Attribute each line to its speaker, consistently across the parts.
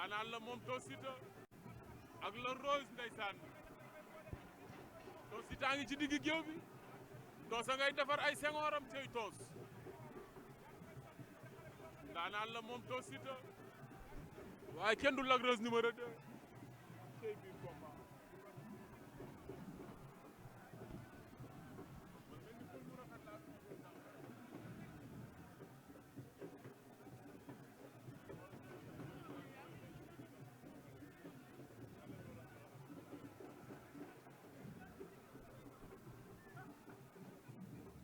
Speaker 1: ndaanaan la moom Tonn Siteu ak Lac Rose ndeysaan Tonn Siteu a ngi ci diggi géew bi Tonn a ngay defar ay sengooram cey Tonn ndaanaan la moom Tonn Siteu waaye kenn du Lac Rose numéro 2 cey biir combat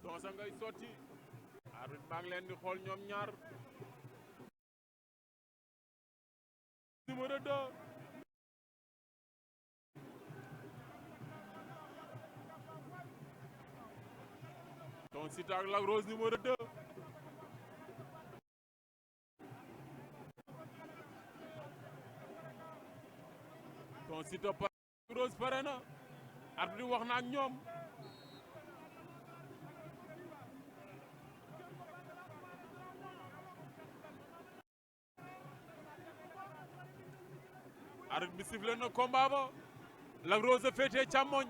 Speaker 1: Tonn a ngay sotti arbitre baa ngi leen di xool ñoom ñaar numéro 2 Tonn Siteu ak Lac Rose numéro 2 Tonn Siteu pare Lac Rose pare na arbitre wax na ak ñoom arbitre bi sifflé na combat ba Lac Rose a féetee càmmoñ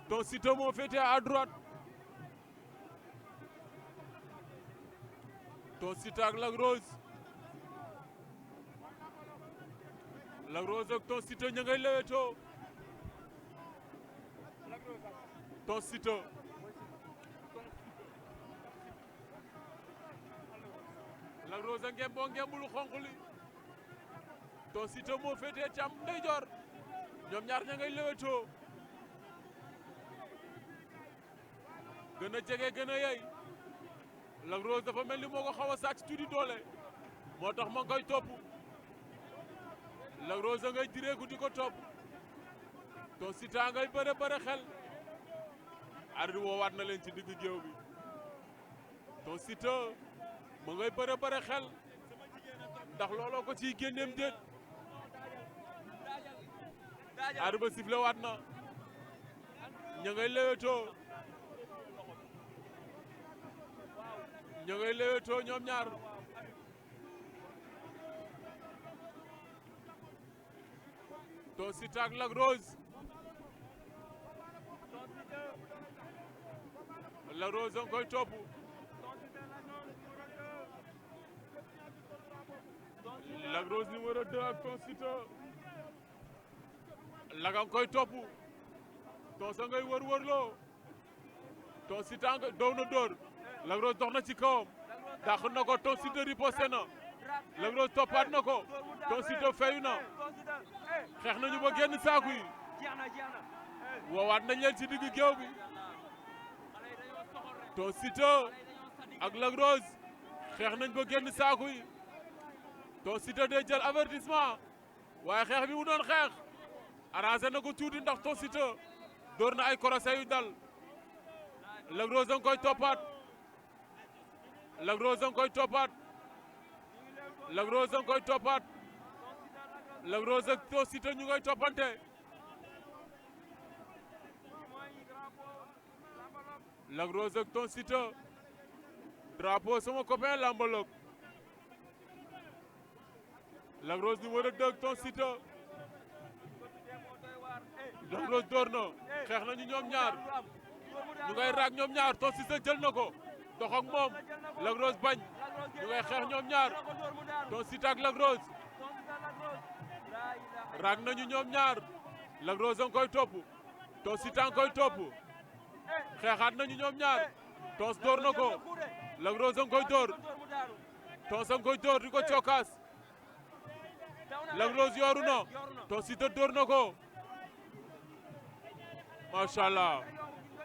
Speaker 1: Tonn Siteu moo féetee à droite Tonn Siteu ak Lac Rose ak Tonn Siteu ña ngay lewetoo Tonn Siteu Lac Rose a ngemboo ngembulu xonq li Tonn Siteu moo féetee càmm ndeyjoor ñoom ñaar ña ngay lewetoo gën a jege gën a yey Lac Rose dafa mel ni moo ko xaw a sàcc tuuti doole moo tax ma ngay topp Lac Rose a ngay direeku di ko topp Tonn Siteu a ngay bëre xel arbitre woowaat na leen ci digg géew bi Tonn Siteu ma ngay bëre xel ndax looloo ko ciy génneem déet arbitre ba sifflé waat na ña ngay lewetoo ñoom ñaar Tonn Siteu ak Lac Rose Lac Rose a ngi koy topp Lac Rose numéro 2 ak Tonn Siteu Lac a ngi koy topp Tonn sa ngay wër-wërloo Tonn Siteu nga dow na dóor Lac Rose dox na ci kawam dàq na ko Tonn Siteu riposté na Lac Rose toppaat na ko Tonn Siteu fayu na xeex nañu ba génn saaku yi woowaat nañ leen ci digg géew bi Tonn Siteu ak Lac Rose xeex nañ ba génn saaku yi Tonn Siteu day jël avertissement waaye xeex bi mu doon xeex arrangé na ko tuuti ndax Tonn Siteu door na ay korosé yu dal Lac Rose a ngi koy toppaat Lac Rose a ngi koy toppaat Lac Rose a ngi koy toppaat Lac Rose ak Tonn Siteu ñu ngay toppante Lac Rose ak Tonn Siteu drapeau sama copain Lambalog Lac Rose numéro 2 ak Tonn Siteu Lac Rose door na xeex nañu ñoom ñaar ñu ngay raag ñoom ñaar Tonn Siteu jël na ko dox ak moom Lac Rose bañ ñu ngay xeex ñoom ñaar Tonn Siteu ak Lac Rose raag nañu ñoom ñaar Lac Rose a ngi koy topp Tonn Siteu a ngi koy topp xeexaat nañu ñoom ñaar Tonn door na ko Lac Rose a ngi koy door Tonn a ngi koy door di ko cokkaas Lac Rose yooru na Tonn Siteu door na ko macha allah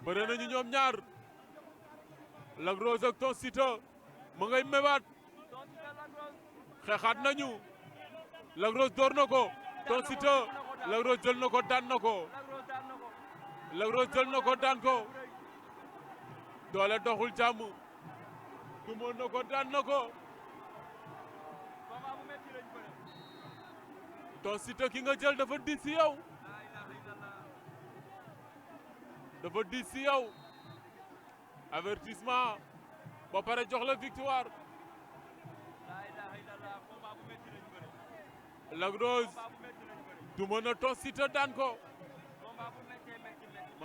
Speaker 1: bëre nañu ñoom ñaar Lac Rose ak Tonn Siteu ma ngay mebaat xeexaat nañu Lac Rose door na ko Tonn Siteu Lac Rose jël na ko daan na ko Lac Rose jël na ko daan ko doole doxul jàmm dumoon na ko daan na ko Tonn Siteu ki nga jël dafa diis ci yow dafa diis ci yow avertissement ba pare jox la victoire Lac Rose du mën a tos Siteu daan ko